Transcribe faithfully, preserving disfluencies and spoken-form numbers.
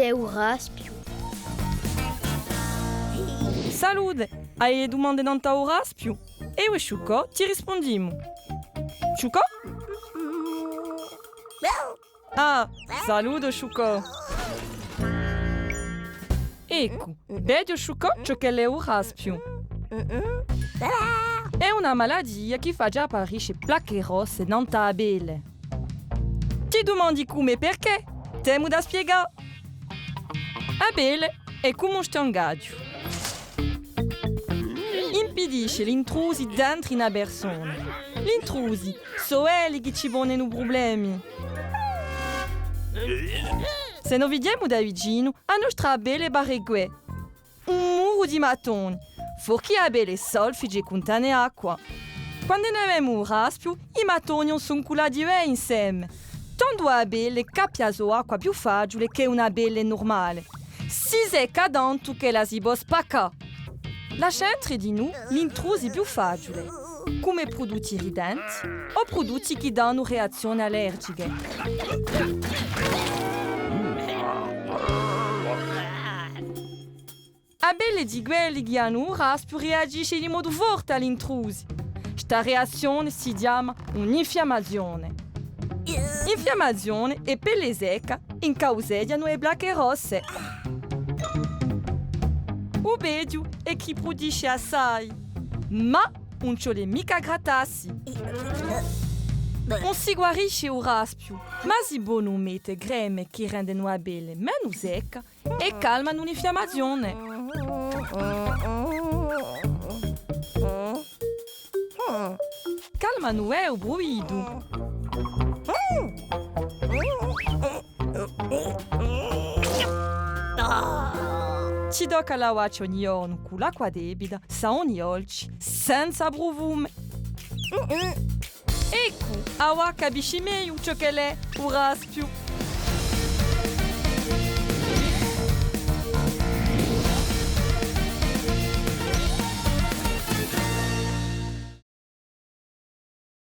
Hè u raspiu. Salute! Ai dumande nant'à u raspiu? Eiu è Sciuccò ti rispundimu. Sciuccò? Ah, salute Sciuccò! Eccu, vedi o Sciuccò ciò ch'ellu hè u raspiu. Hè una malatia chì face apparisce placche rosse nant'à a pelle. Ti dumandi cumu è perchè? T'emu da spiegà. A pelle hè cum'è un stangaghju. Impidisce l'intrusi d'entre in a persona. L'intrusi sò elli chì ci ponenu prublemi. S'è no vidimu da vicinu, a nostra pelle pare què un muru di mattoni, forchì a pelle hè solfice è cuntene acqua. Quand'è n'avemu u raspiu, i mattoni ùn sò incullati bè inseme. Tandu a pelle capia a so acqua più faciule chè una pelle nurmale. Si secca tantu ch'ella si pò spaccà. Lascia entre dinù l'intrusi più faciule, cum'è prudutti irritanti o prudutti chì danu reazzione allergiche. A pelle di quelli chì anu u raspiu reagisce di modu forte à l'intrusi. Sta reazzione si chjama un'infiammazione. Infiammazione è pelle secca incauseghjanu e placche rosse. U peghju hè chì prudisce assai, ma ùn ci vole micca à grattassi. Ùn si guarisce u raspiu, ma si ponu mette creme chì rendenu a pelle menu secca è calmanu l'infiammazione. Calmanu, eh, u pruvitu. Ci tocca à lavacci ogni ghjornu cù l'acqua tepida, savoni dolci, senza prufume. Eccu, avà capisci megliu ciò ch'ellu hè u raspiu.